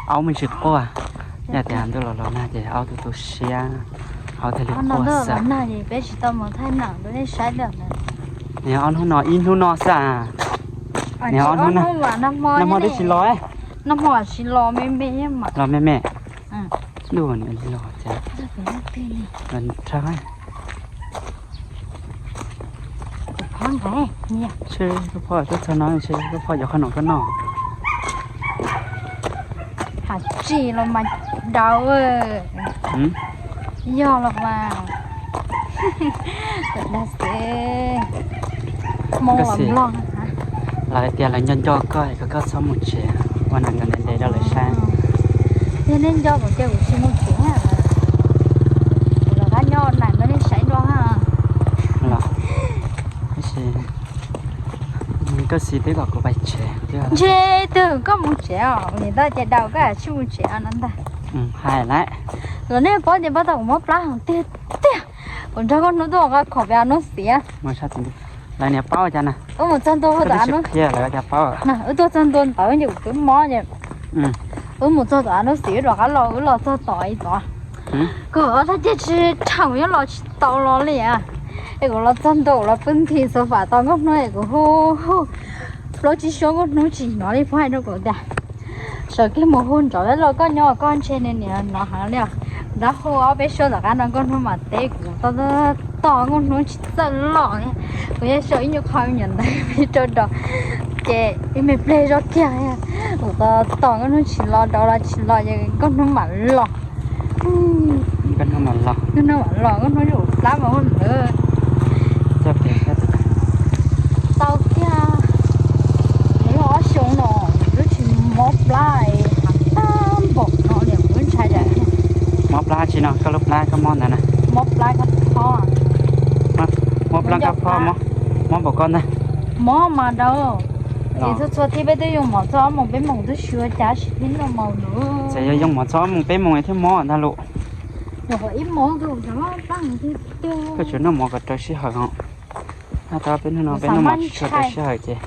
Aub me ntsis quaj, yog tias ntuj los los nag ces aub tu tu siab, aub thiaj li quaj xwb. Niag ob hnub no ib hnub no xwb as. Niag ob hnub no, nag hmo twb tsis los, los me me, ntuj niam los cas, los rhawv. Seb koj phob tuaj txog no, seb koj phob yuav qhov no koj noj. Has tsis los mas daus, yog los mas. Dag xwb, Hmoob los Nplog. Lawv tias lawv nco nco koj es kom koj txhob mus tsev, ua neeg ntev ntev rau lawv saib. Yog nej nco kuv ces kuv tsis mus tsev, kuv rov qab nyob nees rau nej saib dua. Los, tab sis koj xis twb kom kuv pais tsev. Ntshe twg koj mus tsev os, niam ntawd ces daus koj tsis mus tsev no ntag. Hais lawm, los nej paub tias pab tau kuv mob plab heev tiag tiag. Kuv nrog koj hnub tuaj ua qab khoom peb hnub xiav. Lawv niam paub cas na. Wb mus txog ntua tom av hnub, wb tuaj txog ntua ntawd ces kuv twb mob ces wb mus txog tom av hnub xiav wb rov qab los, wb los txog tom ib tod. Kuv ob sab ceg tsis rhau, kuv nyob los tsis tau los li. Es kuv los txog ntua kuv los pw nthi xov fam tau nkauj hnub es kuv hu hu plaub tsib suab nkauj hnub tsis hnov li, phob hais rau kuv tias sawv kiag mus hu nrov los koj nyob koj ntshe nws niam hnov heev li os. Kuv rov hu ob peb suab tom qab no nkauj hnub mam teb kuv, tos tos nkauj hnub tsis txawj los li. Kuv yeej sau ib nyuag qho me nyuam ntawv me rau rau ces ib me pliag zoj kiag, kuv tos tos nkauj hnub tsis los, rau los tsis los ces nkauj hnub mam los. Nkauj hnub mam los, nkauj hnub mam los, nkauj hnub yuav plab mas ua ntawd. Tau kiag, nws yog ob xyoo no twb tsis mob plab, tag npaum no li kuv ntshai. Mob plab tsi no, koj lub plab koj mob ntawd na? Mob plab kab phob. Mob plab kab phob, mob npaum koj ntag. Mob mas daus. Es txhua txhua thaum peb twb yoo mov txog ob moos peb moos twb tsis ua cas, tsis tib noj mov lawm. Txawm yog yoo mov txog ob moos peb moos thiab mob ntag lauj. Nyuam qhuav ib moos, koj tsuas noj mov kom raws sij hawm os. Noj tau peb hnub no peb noj mov tsis tshua raws sij hawm ces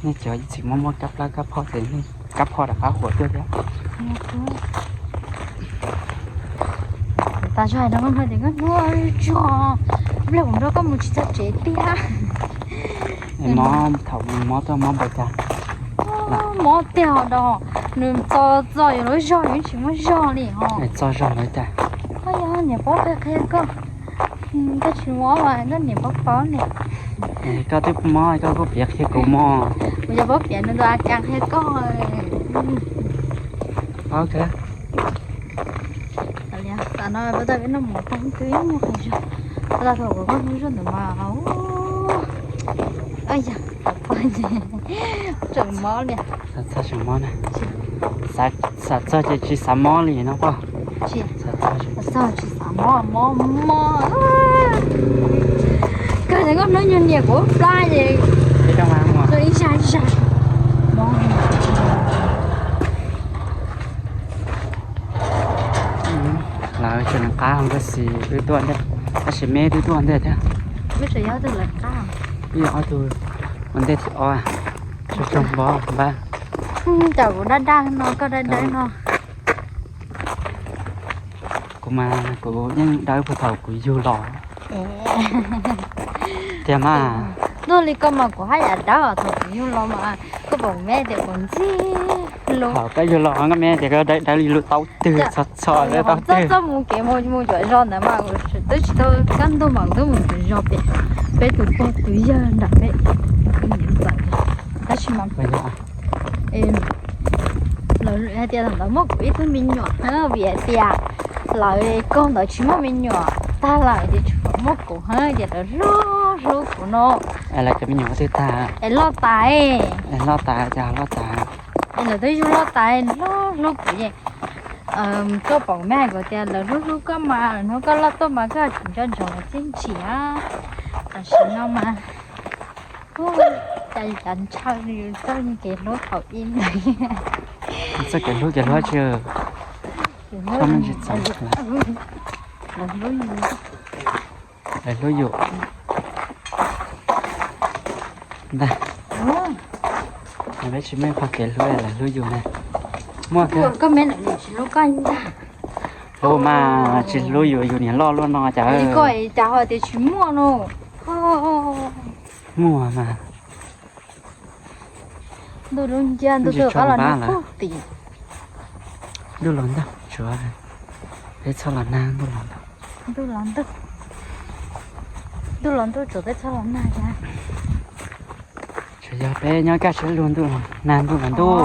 nej cov ib txwm muaj muaj kab plab kab phob ces nej kab phob rov qab huam tuaj thiab. Tas zog no tias koj hnub tsuag, pliag kuv nrog koj mus tsis txog tsev tiag. Mob thaum mob tuaj mob npaum cas? Mob tiag os, nws txo txo yuav luag zog yuav tsis muaj zog li ho. Txo zog lawm cas? Koj yog niam paub qhia qhia koj, koj tsis mob mas koj niam paub paub ne. Koj twb mob koj kuj piav qhia kuv mog. Kuv yog paub piav nws tus a kas qhia koj. Paub kawg. Tam no peb tau peb noj mov tag twb ib nyuag qhov zog, tau thaum kuv muab hnub zuaj ntawd mas. Yog, tseem mob li. Xav txog ces tsis xav mob li no poj. Xav txog tsis xav mob, mob mob. Kawg ntawm koj hnub nyoog niam kuv plab ces ib zag ib zag mob. Lawv tseem qab nkaj xis twb tuaj ntej, tab sis me twb tuaj ntej thiab. Yog ob tug ua ntej thib ob, tsoog npov npab. Cas kuv daj daj no koj dawb dawb no. Kuv mas kuv yeej dawb puag thaum kuv yug los tiag mas. Ntuj li koj mas kuv haj yam dawb thaum kuv yug los mas. Koj pom me tias kuv ntxim hlub. Thaum koj yug los koj me tias koj dawb dawb li lub taub twg txho txho li taub twg. Txoj mus kev mus mus cuam zos ntawd mas kuv twb tsis tau kaj ntug mas kuv twb mus cuam zos pem peb tus pog tus yawg nram peb ntxawm. Tab sis mas lawv hais tias thaum ntawd muab kuv ib tug me nyuam vim hais tias lawv kaug ntawd tsis muaj me nyuam tag lawm ces tsuas muab kuv hais tias lawv hlub hlub kuv no. Es lawv cov me nyuam twg tag? Es loj tas. Es loj tas, cas loj tas? Es lawv twb yug loj tas, hlub hlub kuv ces koj pom kuv me hais kuv tias lawv hlub hlub koj mas, lawv hnub koj loj tuaj mas koj tsis nco ntsoov lawv txij ntsim. Tam sim no mas cas yus cav ntshaw yus txoj kev hlub thaum ub ntawd. Txoj kev hlub ces hlub tsis, txoj me ntsis txawv. Lawv hlub yus ntag. Peb tsis muaj qhov kev hlub lawv hlub yus na. Muaj koj me tsis hlub koj ntag. Hu mas tsis hlub yus, yus niam loj luaj no cas. Koj cas ho tias tsis muaj no. Muaj mas. Ntuj lub nciab ntuj twb qab los nag pug tim. Ntuj los ntog, tsuav peb txhob los nag ntuj los ntog. Ntuj los ntog. Ntuj los ntuj tsuav peb txhob los nag cas. Tsuas yog peb nyob kaj siab lug ntuj los nag ntuj los ntuj.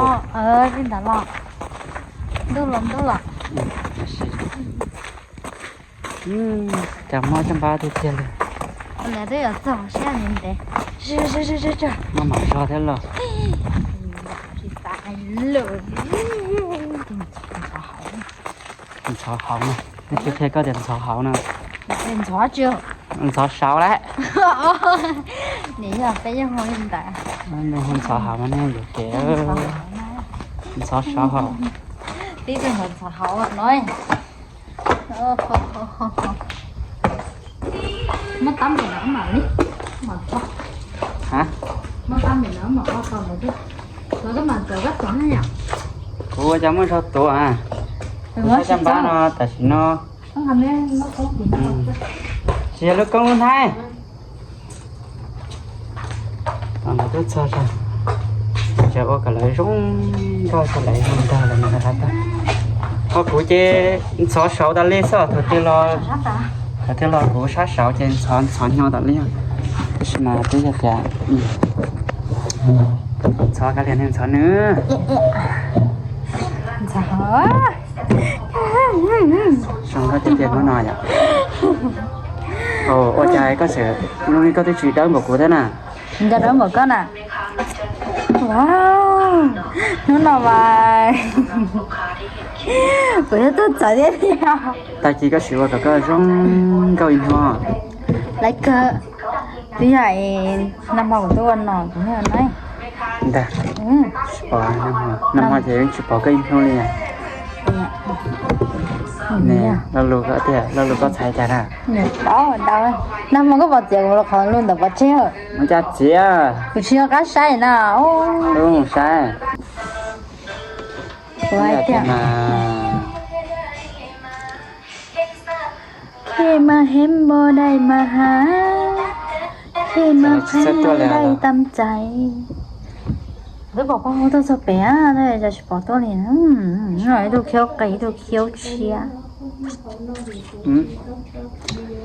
Li ntawd los. Ntuj los ntuj los. Cas mob caj npab tiag tiag li. Lawv twb yuav txog siab ntev. Mob mam zog thiab los. Ntxhov hauv no, nej twb qhia koj tias ntxhov hauv no. Ntxhov tsis, ntxhov saud lawm. Nim yog peb yeej hu li ntawd. Hu ntxhov hauv no nej yuav kev. Ntxhov saud hauv. Tib tug ntxhov hauv no. Muab tab npem no mam li, mam tso. Muab tab npem no mam ua tau lawv, lawv koj mam tso koj tso na yom. Kuv ua cas muaj zog tuav a. Kuv muab caj npab no tam sim no. Tsis yog lub koob lub hnaib. Twb txog, ua kom lawv zoo nkauj txog lawv zoo nraug lawm no tag. Ho kuv ces ntxhov saud tas li xwb, thaum twg los kuv sab saud ces ntxhov ntxhov nyo tas li. Tab sis mas twb yog tias ntxhov kav liam neeg ntxhov nws. Zoo nkauj tiag tiag hnub no yom. Ua cas koj tseem, hnub no koj twb tsis dawb npaum kuv thiab na. Nco dawb npaum koj na. Hnub no mas kuv yog tuaj txawv thiab tiag. Tag kis koj sim ua kom koj zoo nkauj ib hnub. Lawv kawg, twb yog nag hmo kuv tuaj ua no kuv thiaj ua no. Ntag, tsis pom, nag hmo ces yeej tsis pom koj ib hnub li. Lo lus koj tiag, lo lus koj txhais cas na? Nag hmo koj pom txiav kuv qhov lus ntawm pov tseg. Ua cas txiav? Kuv tsis yog qab saib na. Lub mus saib. Kuv hais tias, khe mas heev npaum dais mas hav, khe mas pheej dais tam txais. Twb pom poj hu tuaj txog pem, tab sis tsis pom tuaj li. Ib tug khiaub qis, ib tug khiaub tshiab.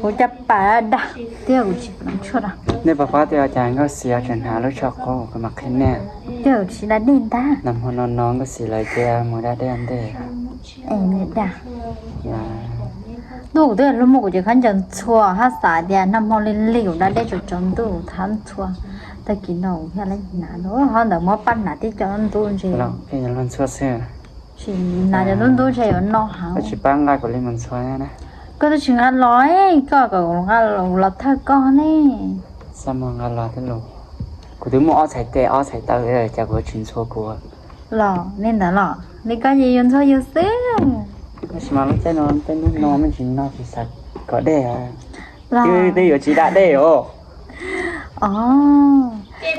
Kuv caj pas dag, tiag kuv tsis pom tshuaj dag. Nej pom pab tias cas nkauj xiv tseem hnav lub tsho qub kuv mam qhia nej. Tiag kuv tsis da dej ntag. Nag hmo no no nkauj xiv lawv cia mus da dej ua ntej. Dag. Ntuj kuv twb yog hlub muaj kuv cov khaub ncaws ntxhua hab xav tias nag hmo lig lig kuv da dej tsaus tsaus ntuj thab ntxhua. Tag kis no kuv thiaj li hnav, ho ntawd muab paj hnav tib co ntub ntse. Luag ntxhua xwb. Sim hnav cov ntub ntub ntshe yuav no heev. Koj tsis pab nqa kuv li mus ntxhua na. Koj twb tsis nqa los, koj kom kuv nqa los thawj koj ne. Xav muab nqa los thiab los. Kuv twb muaj ob txhais tes ob txhais taw, cas kuv tsis ntxhua kuv. Los li ntawd los li koj ces yus ntxhua yus xwb. Tab sis mas lub caij no tej hnub no me ntsis no tsis xav kom dej. Twb yuav tsis da dej os.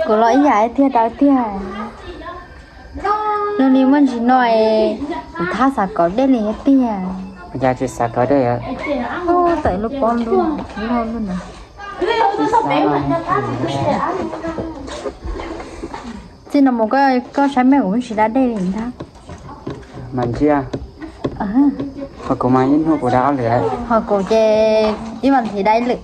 Kuv los ib yam thiaj daws tiag. Lub li muaj ntsis no es kuv thab xav kom dej li tiag. Cas tsis xav kom dej? Tawm lub pob lub lub na. Txij no mus koj saib me kuv tsis da dej li ntag. Mas ntsia, ho kuv mas ib hnub kuv da ob lwm. Ho kuv ces ib vas thiv da ib lwm,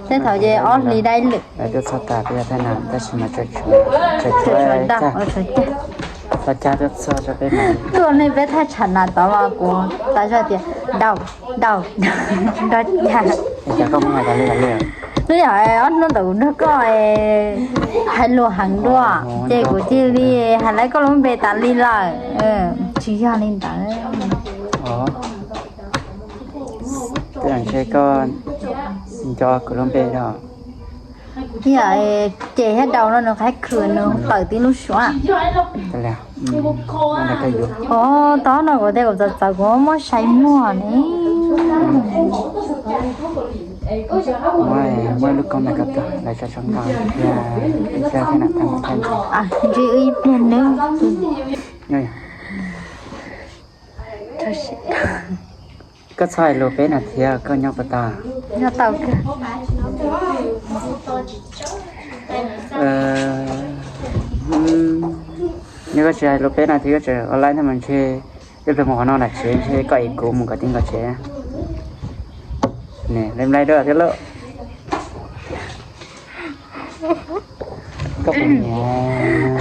tej thaum ces ob hlis da ib lwm. Lawv tuaj txog tas peb yog thaj nas tab sis mas tsuas tsuav, tsuas tsuav, tsuas cag tuaj txog rau peb mas. Tuaj nej peb thaj tsam nas tod mas kuv tas zog tias daus, daus, nrog cag. Cas koj muab hais tas li tas li? Twb yog ob hnub ntawd kuv nrog koj hais lus heev dua, ces kuv cia li hais lawv koj lub npe tas li lawm. Tsis yog li ntawd. Twb ntshe koj nco kuv lub npe no. Ib yam ces thiab daus no nws qhaib khwm nws tawm tib lub suav. Os, tod no kuv tias kuv txawv txawv kuv muab saib muag ne. Muaj, muaj lub koob ntawm koj tuaj, lawv tso tso nkaus thiab, ib pliag thiab na, tag mus tag. Ntsib wb ib pliag nawb. Koj txhob hais lus peb nas this, koj nyob puas tau? Nyob tau kawg. Yog koj tsis hais lus peb nas this, koj tseem online thiab mas ntshe ib pliag mus qhov no lawm tsev, ntshe koj ev kuv mus kom tib nkaus tsev. Ne, lem lais dua thiab lauj. Koj puas nyiam,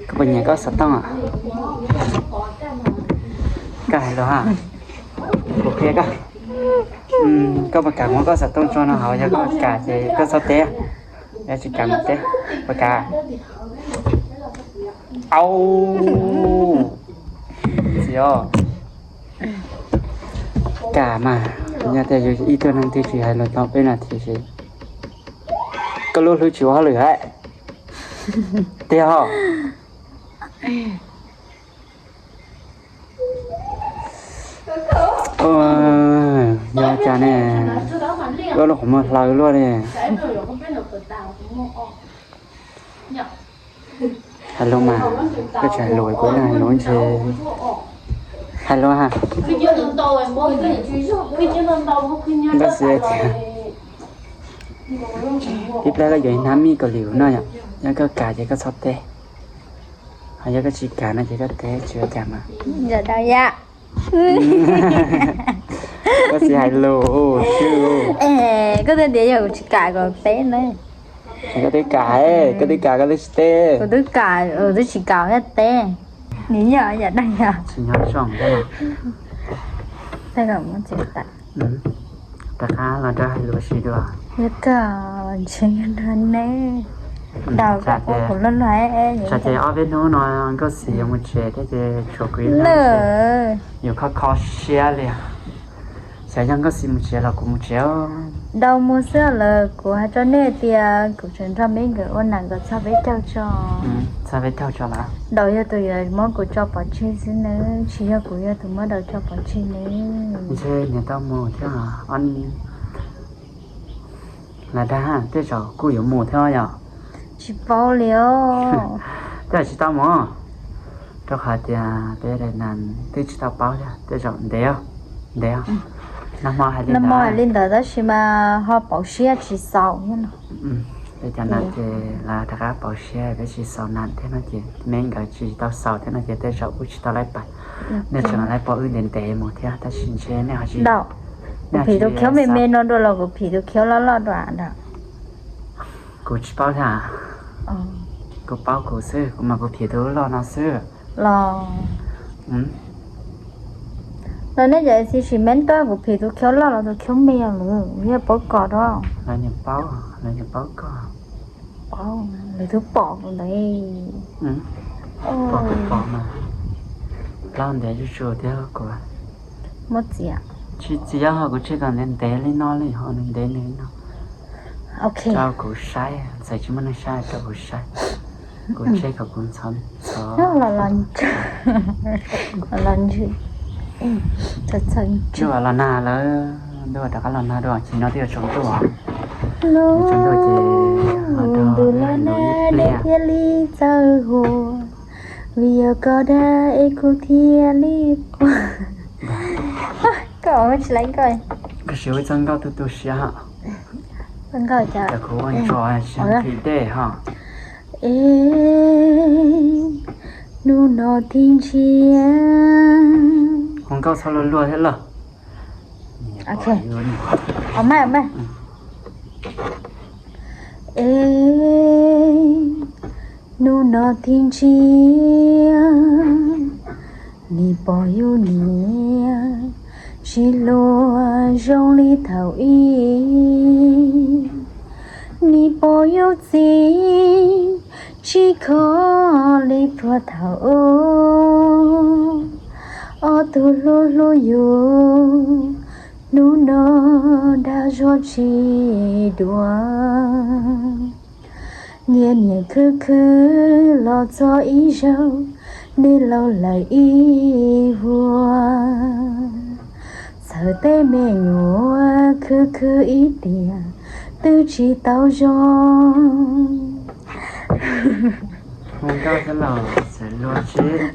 koj puas nyiam koj xov tooj? Koj hais lus ha, kuv qhia koj. Koj puas kam muab koj xov tooj tso no hauv? Yog koj kam ces koj txhob teb, yog tsis kam mus teb. Puas kam? Au, txiv os. Kam mas, yog tias yus ib tug neeg twg tsis hais lus tau peb nas this ces koj lub hlwb tsis ua hauj lwm hais tiag os. Yog cas ne, koj lub qhov muag hlaws luaj li. Hais lus mas, koj tsis hais lus kuv yeej hais lus ntshe. Hais lus ha. Nkauj Xis tias, ib pliag koj yuav ib hnab mij kaus lim no yom, yog koj kam ces koj txhob teb, ho yog koj tsis kam no ces koj teb tsis ua cas mas. Yam dab yam. Koj tsis hais lus, koj twb tias yog kuv tsis kam kom teb na. Koj twb kam, koj twb kam koj twb tsis teb. Kuv twb kam, kuv twb tsis kam thiaj teb. Nws yog yam dab yam. Tsis nyob zoo thiab. Rov qab los nrog hais lus ua si dua. Yog koj ntshe nrog neb. Daus kuv loj loj. Tsam ces ob peb hnub no Nkauj Xis yuav mus tsev thiab ces tshuav kuv ib leeg, yuav kho kho siab li. Xyov yog Nkauj Xis mus tsev los kuv mus tsev. Daus mus xwb lawm, kuv hais rau nej tias kuv tseem nrog me nkawd ua nas nkawd txog peb caug tso. Txog peb caug tso lawm. Daus yog tus yuav muab kuv tso pov tseg xwb nawb, tsis yog kuv yog tus muab Daus tso pov tseg nawb. Ntshe niam tau mus thiab. Lam dag tej zaum kuj yuav mus thiab yom. Tsis paub li os. Tej zaum tsis tau mus, rau qhov tias peb daim nas twb tsis tau paub thiab, tej zaum ntev, ntev. Nag hmo hais li ntawd tab sis mas ho pauv siab tsis xaus thiab no. Peb cov nas ces lawv rov qab pauv siab peb tsis xaus nas thiab no ces me nkawd tsis tau xaus thiab no ces tej zaum kuj tsis tau laib pab. Nej tseem laib pab wb ntev ntev mus thiab tab sis ntshe nej ho tsis, kuv phim tus khiaub me me no dua los kuv phim tus khiaub loj loj dua ntag. Kuv tsis paub thiab. Kuv paub kuv xwb, kuv mas kuv phim tus loj no xwb los. Los nej cov txiv sim me tuaj, kuv phim tus khiaub loj los tus khiaub me lawm, yog paub kos rau. Lawv niam paub, lawv niam paub kos. Paub, lawv twb pom kuv ntawd. Pom kuv pom mas. Plaub ntev zuj zus thiab kuv. Muab txiav. Tsis txiav ho, kuv tseg kom ntev ntev li no li ho, ntev ntev li no. Rau kuv saib, txawm tsis muaj neeg saib rau kuv saib. Kuv tseg kom kuv ntxhov ntxhov. Los ntsws. Ntuj los nag lawm, ntuj rov qab los nag dua, ces no twb yuav tsaus ntuj. Tsaus ntuj ces los nrog lub ib pliag thiaj li txawj huas, vim yog koj dag es kuv thiaj li quaj. Koj tsis laib nkauj. Koj siv ua txoj nkauj tu tu siab. Txoj nkauj cas? Kuv ua ntso siab nqhis dej ho. Es hnub no tig ntshiab. Ua nkauj txhob luag luag thiab lawm. Es hnub no tig ntshiab, nws pom yus niam tsis hluas zoo li thaum ub, nws pom yus txiv tsis khov li puag thaum ub. Ob tug hlub hlub yus, hnub no dag zog tsis dua. Nyias niam khwv khwv los txog ib zaug, nws laus lawm ib vuag. Lawv tej me nyuam khwv khwv ib tiam twb tsis tau zoo. Koj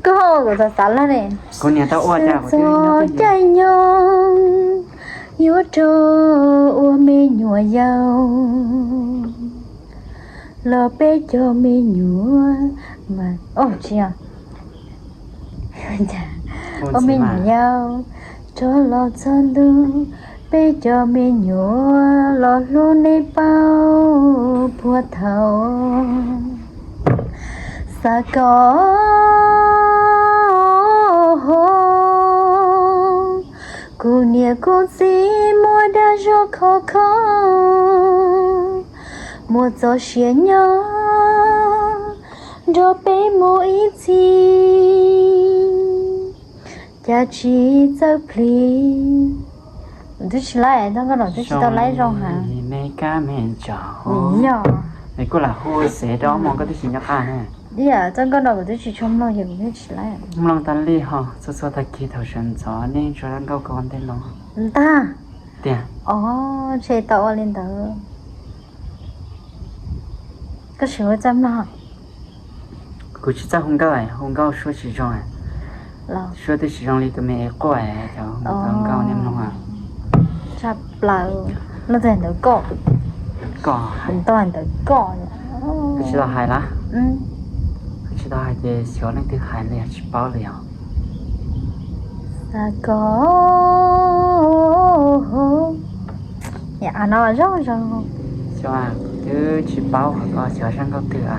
kuv txav xav lawm ne. Kuv niam tau ua txog caij nyoog yuav rau ua me nyuam yaus los peb cov me nyuam mas, ua me nyuam yaus rov los txog ntuj, peb cov me nyuam los hlub neb paub puag thaum. Xav kom kuv niam kuv txiv muaj dag zog khov kho, muaj txoj sia nyob nrog peb mus ib txhis, cas tsis txawj plig. Kuv twb tsis laib, txoj nkauj no twb tsis tau laib zoo heev. Yog kuj lam hu xev rau ob moos koj twb tsis nyob qab ne. Txoj nkauj no kuv twb tsis tshua mloog ces kuv twb tsis laib. Mloog tas li ho txhua txhua tag kis thaum sawv ntxov nej tso zaj nkauj ko ua ntej los. Ntag. Tiag. Os, ntshe tau ua li ntawd. Koj sim ua txaj mloog. Kuv tsis txawj hu nkauj, hu nkauj suab tsis zoo. Suab twb tsis zoo li tus me es quaj, cov hu nkauj nej mloog. Tshaj plaws. Leej twg ntawd koj? Koj. Ntawd koj. Koj tsis tau hais lawm? Koj tsis tau hais ces xyov leej twg hais li tsis paub li os. Xav kom no zoo zoo. Xyov twb tsis paub qhov ko xyov zaj nkauj twg a.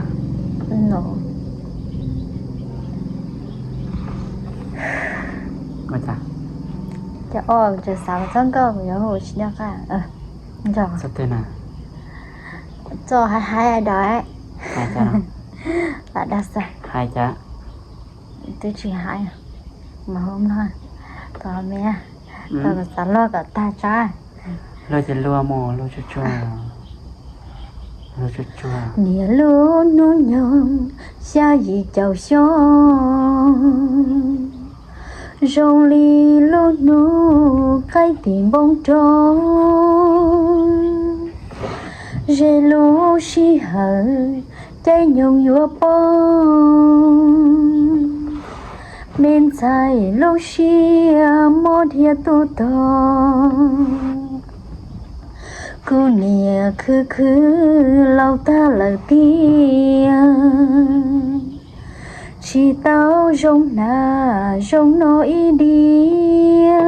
Ces o, tseem xav txoj nkauj yuav hu tsis nyob qab. Txoj twg na? Txoj hais hais dawm. Hais cas? Lam dag xwb. Hais cas? Twb tsis hais. Mas hu no, tos me, tos kom xav luag kom tag tso. Luag ces luag mus, luag tsuag tsuag. Luag tsuag tsuag. Niaj lub hnub nyoog xya yim caum xyoo, zoo li lub hnub qaij tim npoo roob, ze lub sij hawm caij nyoog yuav poob, me ntxhais lub siab mob dhia tu tog. Kuv niam khwv khwv laus tag lawm tiag, tsis tau zoo hnav zoo noj ib diav.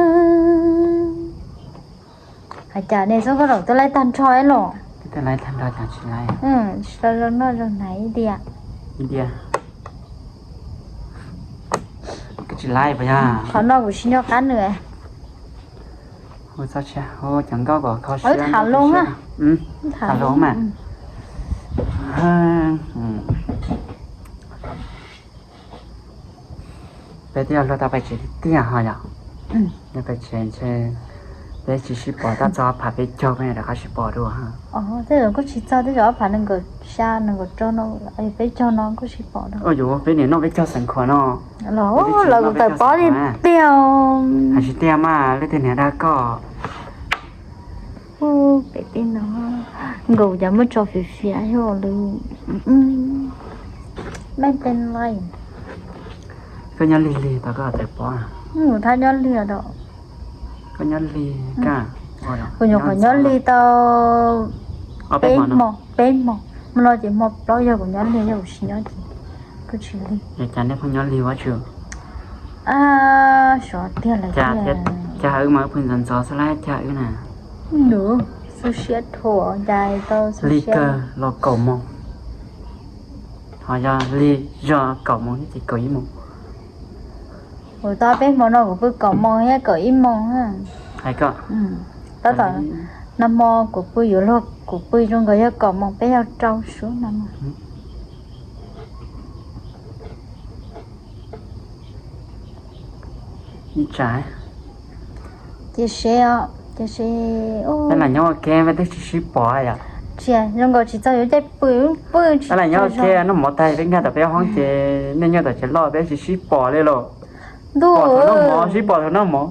Hais cas ne, txoj nkauj no twb laib tag nrho los? Tsis tau zoo noj zoo hnav ib diav. Koj tsis laib puas yog? Qhov no kuv tsis nyob qab nws. Hu txoj tshia, hu cov nkauj kom kho siab. Tham lus mas. Peb twb yog luag tau pais tsev tiag tiag ho yom. Yog pais tsev ntshe peb tsis sib pom, tab txog phav peb caug peb rov qab sib pom dua. Tej zaum kuj tsis txog, tej zaum ob phav nees nkaum xya nees nkaum rau no, peb caug no kuj sib pom dua. Ua yuav peb niam noj peb caug xeev khuam no. Los lawv kuj tawm pob tiag tiag. Hais tsis tiag mas leej twg niam dag koj. Pem tej no nkaus cas muab tso fiav fiav yog lawv. Koj nyob lig lig tau koj tawm pob. Thaj nyob lig os. Koj nyob lig, kuv nyuam qhuav nyob lig tau peb hmo, peb hmo, hmo no ces hmo plaub yog kuv nyob lig, yog kuv tsis nyob ces kuj tsis lig. Cas nej pheej nyob lig ua tsi? Sov tiag lawm tiag. Cas wb mas wb pheej ntxov ntxov xwb lab cas wb na. Nws xu siab thuam cas tau xu siab. Lig kawg los kaum moos, ho yog lig zog kaum moos thiab ces kaum ib moos. Kuv tau peb hmo no kuv pw kaum moos thiab kaum ib moos. Hais koj, tab tom nag hmo kuv pw yuav luag kuv pw zoo nkaus yog kaum moos peb caug rau suab no. Ib tsam cia seb os, cia seb. Peb lam nyob ua ke peb twb tsis sib pom yom. Tsis, zoo nkaus tsis txog yuav caij pw, pw tsis. Peb lam nyob ua ke noj mov tag peb nkag tom peb hoob ces nej nyob tom tsev loj peb tsis sib pom li los. Ntuj, pom thaum noj mov, sib pom thaum noj mov.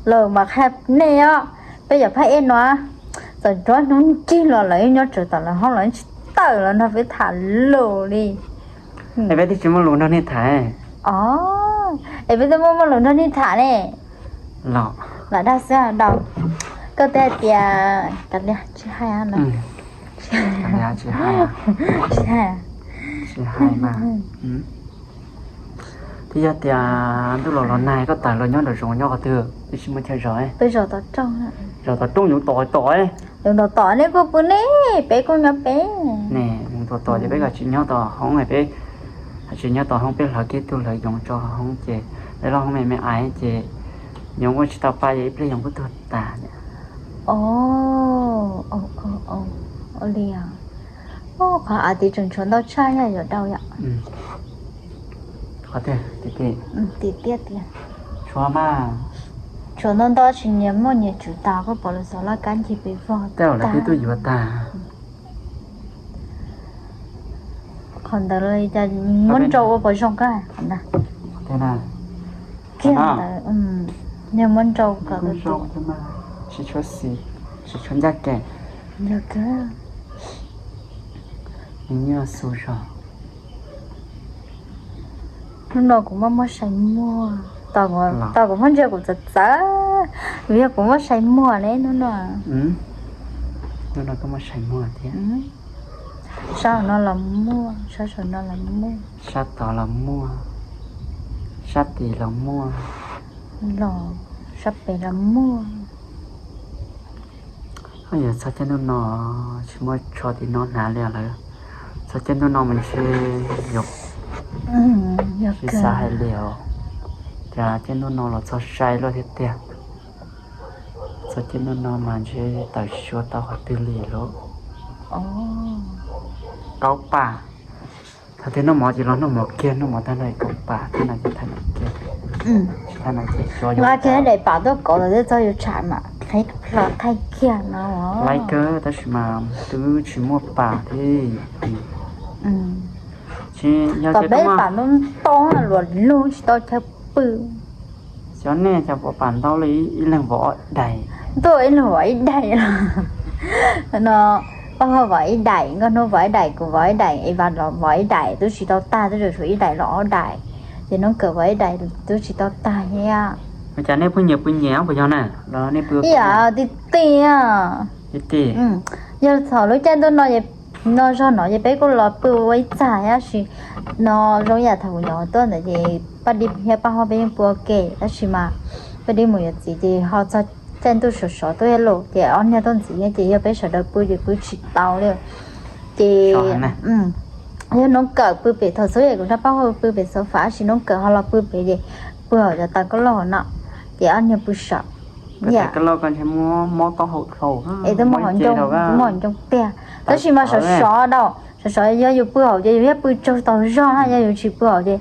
lawm mas qhia nej os, peb yog phab ej no, txawm nruab hnub nrig los lawv nyob tsawv tom lawv hoob los tsis tawm los nrog peb tham lus li. Es peb twb tsis muaj lus nrog nej tham. Os, es peb twb muaj muaj lus nrog nej tham ne. Los, lam dag xwb Dau. Koj twb hais tias, kav liam tsis hais no. Tsis hais, tsis hais mas. Twb yog tias ntuj los los nag koj tawm los nyob nram zoov nyob qhov twg, twb tsis muaj chaw zov. Peb zov tom rooj, zov tom rooj yoov tom tom. Yoov tom tom nej kuj pw nej, peb kuj nyob peb. Ne, yoov tom tom ces peb kom tsis nyob tom hoob, peb tsis nyob tom hoob, peb hlawv kiag tug hlawv yoov tso hauv hoob ces peb lub hoob me me aiv ces yoov ua tsis tau pa ces ib pliag yoov kuj tuag tas. Ua li, qhov av tid tseem tshuav ntau tshaj yog yuav Dau yom. Qhov tiag tiag tiag. Tshuav mas, tshuav ntau ntau tsis nyias muaj nyias tswv tas koj pom lawv xov laj kab ncig pes vog tej lawv twb tuaj yuav tag. Qhov ntawd los cas muab nrau ua pov zoo koj. Kiag ntawd, yog muab nrau kom tsis tshuav xis, tsis tshuav ncaj kev. Yog kawg. Nws nyiaj xu zog. Hnub no kuv muaj muaj sai muag, tos kuv muab ntsia kuv txawv txawv, vim yog kuv muaj sai muag ne hnub no. Hnub no koj muaj sai muag thiab. Sab hauv no los muaj, sab saum no los muaj. Sab tod los muaj, sab tid los muaj, los sab pem los muaj. Yog txog caij ntuj no tsis muaj tsho tim no hnav li lawm. Txog caij ntuj no mas ntshe yog, tsis xav hais li os. Cas caij ntuj no los txog sai luaj thiab tiag. Txog caij ntuj no mas ntshe tawm tsis tau qhov twg li lawm. Kaub pam. Thaum twg noj mov ces los noj mov kiag, noj mov tag nrho kaub pam, thaj no ces thaj no kiag. Tsis thaj no ces xyov yuav kiag daim pam tuaj kauv los twb txog yus tsham mas qhib plho thaij kiag no. Laib kawg tab sis mas twb tsis muaj pam thiab. Tsis yog tias peb pam ntau ntau luaj lug tsis tau chaw pw. Xyov nej cov pom pam ntau li ib leeg vov ob daim. Ntuj, ib leeg vov ib daim los no, Paj Huab vov ib daim, Nkauj Hnub vov ib daim, kuv vov ib daim, Eva los vov ib daim, twb tsis tau tag, twb tsuas tshuav ib daim los ob daim. Ces Noob Kawm vov ib daim twb tsis tau tag thiab. Ua cas nej pheej nyias pw nyias puas yog na? Los nej pw ib yam ti ti. Yog thaum lub caij ntuj no, no zog no ces peb kuj los pw ua ib txaj, tab sis no zoo yam thaum kuv nyuam qhuav tuaj ntawd ces Paj Dib thiab Paj Huab peb yeej pw ua ke, tab sis mas Paj Dib mus yuav txiv ces ho txog caij ntuj sov sov tuaj thiab los ces ob niag tuaj ntxiv ces yog peb sawv daws pw ces pw tsis tau li. Ces yog Noob Kawm pw pem thaum xub es kuv nrog Paj Huab pw pem sofa, tab sis Noob Kawm ho los pw pem ces pw hauv cov taws koj loj hauv no, ces ob niag pw saum. Es twb muaj hauv ncoo, muaj hauv ncoo tiag, tab sis mas sov sov Dau, sov sov yog yus pw hauv ces yus thiaj pw tsaug tau zog na, yog yus tsis pw hauv ces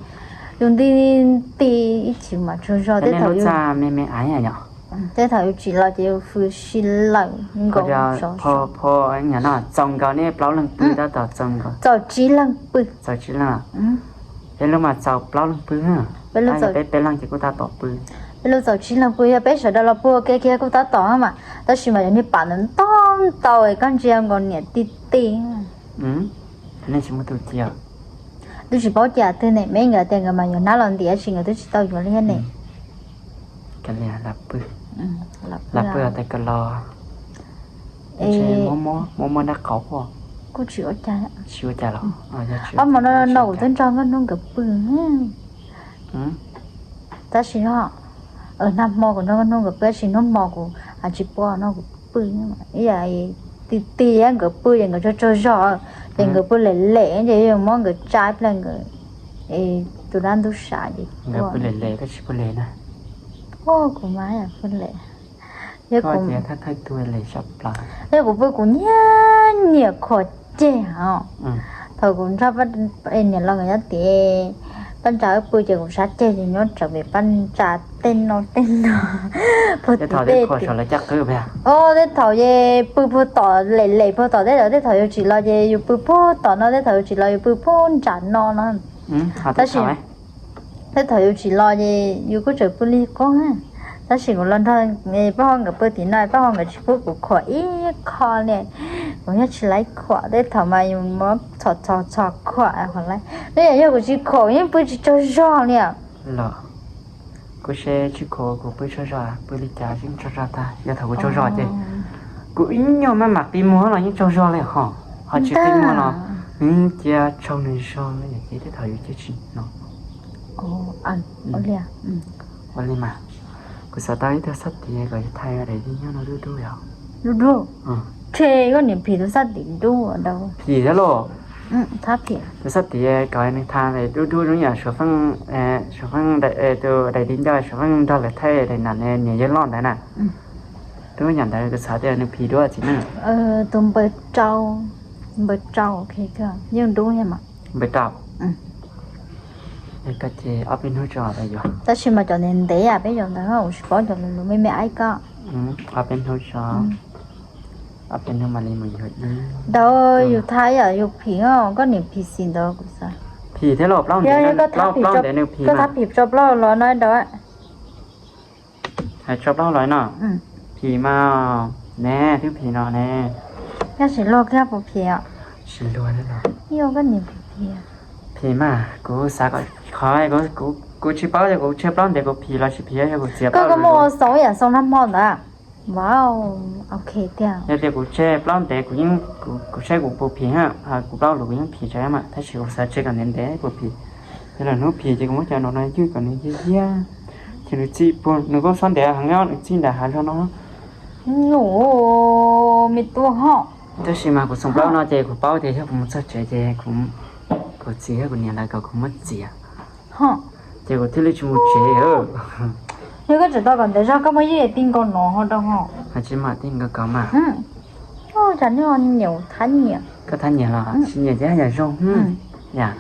yus nti nti ib chim mas tsaug zog. Tej thaum, tej thaum yus tsim los ces yus fws si lawm nkaus. Txaus nkaus nej plaub leeg pw tab tom txaus nkaus. Txaus tsib leeg pw. Txaus tsib leeg. Peb lub mas txaus plaub leeg pw. Peb lub, peb leeg ces kuj tab tom pw. Peb lub txaus tsib leeg pw, yog peb sawv daws los pw ua ke kiag kuj tab tom mas, tab sis mas yog niag pam ntau ntau es koj ntsia nkaus niam ti ti. Nej tsis muaj tus cia. Twb tsis paub cia twg ne, me nkawd tias nkawd mas yuav hnab los ntiav tsis, nkawd twb tsis tau yuav li thiab ne. Lam pw ua tas kawg los. Muaj muaj dab qauv kuj tsis ua cas. Tsis ua cas los? Ob hmo no no kuv twb nrog Nkauj Hnub nkawd pw. Tab sis no, nag hmo kuv nrog Nkauj Hnub nkawd pw, tab sis hnub hmo kuv tsis pw no kuv pw. Ib yam ti ti nkawd pw ces nkawd tsaug tsaug zog, ces nkawd pw lem lem ces yuav muab nkawd tsa ib pliag nkawd, tus dab ntub sav ces nkawd pw lem lem, koj tsis pw lem na. Kuv mas pw lem. Yog kuv pw kuv nyiam nyiam kho ceg os. Thaum kuv nrog niam laus nkawd nyob tid, Paj Ntsa wb pw ces kuv sab ceg ces nyob tsawv pem Paj Ntsa tej no tej no. Puag tim tej, tej thaum ces pw puag tom lem lem puag tom tej tod, tej thaum yus tsim los ces yus pw puag tom no, tej thaum yus tsim los yus pw puag nram no no. Tab sis tej thaum yus tsim los ces yus kuj tseem pw li qub, Tab sis kuv los nrog Paj Huab nkawd pw tim no, Paj Huab nkawd tsis pub kuv khuam ib qho li. Kuv yeej tsis laib khuam, tej thaum mas yus muab txhom txhom txhom khuam qhov laib. Nws yog kuv tsis khuam yeej pw tsis tsaug zog li. Los kuv seb tsis khuam kuv pw tsaug zog, pw li cas yeej tsaug zog tag. Yog thaum kuv tsaug zog ces kuv ib nyuag maj mam qi muag los yeej tsaug zog li ho. Ho tsis qi muag los nws cia tsaug nws zog li ces tej thaum yus cia tsis no. Ua li mas, kuv xav tau ib tug xab tiv kom thaij daim video no dub dub yom. Dub dub. Tshe koj niam phim tus xab tiv dub dau. Phim thiab los. Tus xab tiv kom nws thaij dub dub zoo yam Suav Feej, Suav Feej tus daim di ncauj Suav Feej nrog lawv thaij daim nam niam yawg loj ntawd na. Dub yam ntawd kuv xav tias nws phim dua txiv neej. Tus npawg rau, npawg rau, yeej dub thiab mas. Npawg rau. Koj ces ob peb hnub tso yuav. Tab sis mas cov ntev ntev peb yuav ntawd kuv tsis paub cov lus me me aib koj. Ob peb hnub tso, ob peb hnub mam li mus yuav ib. Ntawd yus thaij yam yus phim os, koj niam phim xis ntawd kuv xav. Phim thiab los plaub ntev, plaub ntev nws phim. Koj thaij phim tso plaub los no ntawd. Hais tso plaub los no. Phim mas ne, twb phim no ne. Yog sis luag koj puas phim os? Tsis luag li los. Yog koj niam phim phim. Phim mas kuv xav kom qhov kuv tsis paub yog kuv tseg plaub ntev kuv phim los tsis phim, yog kuv txiav plaub lus. Koj muaj xoo yam xoo nag hmo ntawd. Wow, ok tiag. Yog tias kuv tseg plaub ntev kuv yeej, kuv saib kuv puas phim ha, kuv plaub lus kuv yeej phim tsav mas, tab sis kuv xav tseg kom ntev ntev puas phim. Yog lwm hnub phim ces kuv muab cov no no ywj kom nws yiag yiag, ces nws txij puag, nws kuj xob ntev heev os, nws txij nram hav zoov no. Nws me tua ho. Tab sis mas kuv xoo plaub no ces kuv paub tias yog kuv mus txog tsev ces kuv txiv thiab kuv niam lawv kom kuv muab txiav, ces kuv thiaj li tsis mus tsev. Yog koj tseem tau kom ntev zog koj muab ywj ti nkaus no ho rau ho. Tsis mam ti nkaus kom mas. Cas nws nyiam thab nyiam. Koj thab nyiam los tsis nyiam ces yam zoo. Yam,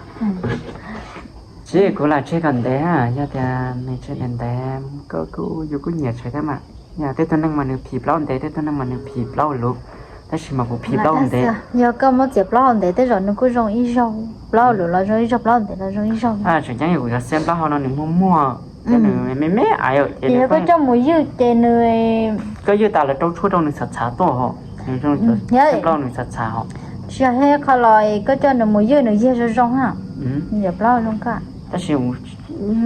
tsis kuv lam tseg kom ntev, yog tias nws tseg ntev ntev koj kuj, yus kuj nyiam tseg thiab mas. Yog tej tug neeg mas nws phim plaub ntev, tej tug neeg mas nws phim plaub luv, tab sis mas kuv phim plaub ntev. Yog koj muab txiav plaub hau ntev tej zaum nws kuj zoo ib zaug, plaub luv los zoo ib zaug, plaub ntev los zoo ib zaug. Tseem ceeb yog kuv cov xiab plaub hau no nws muag muag thiab nws me me aiv ces yog koj coj mus ywj ces nws, koj ywj tas lawv rau tshuaj rau nws txhav txhav tuaj ho. Nws zoo cov xiab plaub nws txhav txhav ho. Tsis yog, qhov los koj coj nws mus ywj nws yiag zoo zoo ha. Yog plaub zoo koj. Tab sis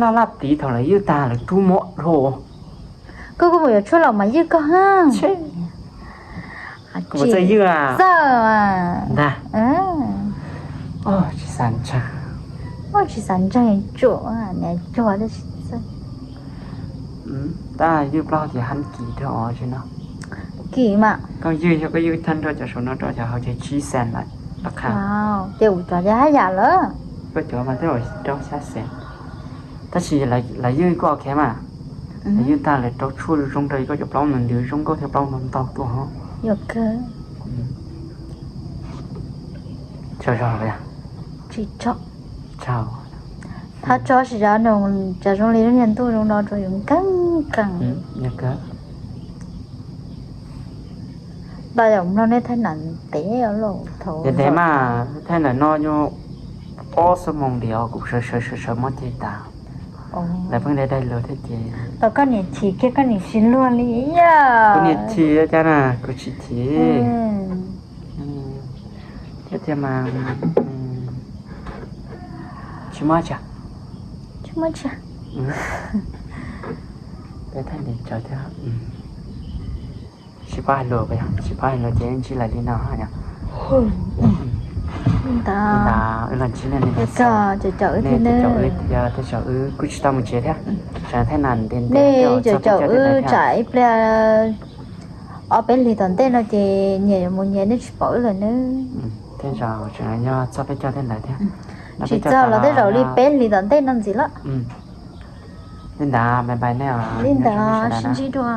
laj laj tiv thaum lawv ywj tag lawv rub mob dhau. Koj kuj mus yuav tshuaj los mas ywj koj ha. Kuv txawj ywj. Txawj mas ntag. Tsis xav ntseeg. Tsis xav ntseeg tsuam niam cuag tsis txawj. Tab ywj plaub ces hab kim rau os tsis no. Kim mas. Koj ywj, yog koj ywj thaj nrho cov saum no rau cov hauv ces tsib xees lawm. Ces kuv cov ces hab yam lawm. Koj cov mas twb rau xya xees. Tab sis lawv ywj koj ok mas. Lawv ywj tag lawv rau tshuaj zoo rau koj cov plaub ntws ntws zoo nkauj thiab plaub ntau ntau tuaj ho. Tsis tso, thab tso tsis tso no, cas zoo li lub niag ntuj zoo no rau yus nkeeg nkeeg. Npaj yog mloog nej thaij nam ntev los thaum ntev mas thaij nam no yog ob xuab moos ntiav kuv sawv sawv sawv sawv muab ceg tas. Lawv pheej dai dai lus thiab ces. Tau koj niam chim kiag koj niam tsis luag li yog. Kuv niam chim cas na, kuv tsis chim. Thiab tiag mas tsis muaj tsi. Tsis muaj tsi. Peb thaij ntev tsawv thiab. Tsis paub hais lus, tsis paub hais lus ces ntsib lawv li no yom. Ntawd wb los ntsib nej, nej caum wb thiab, tej zaum wb kuj tsis tau mus tsev thiab. Tsam thaij nam ntev ntev, caum wb tsam ib pliag ob peb hlis tom ntej no ces nyias yuav mus nyias, nej tsis pom wb lawm nawb. Tej zaum tseem yog txog peb caug tej ntawd thiab. Tsis txog los tej zaum li peb hlis tom ntej no ntxiv lawm. Li ntawd, bye bye nej os. Li ntawd, sib ntsib dua.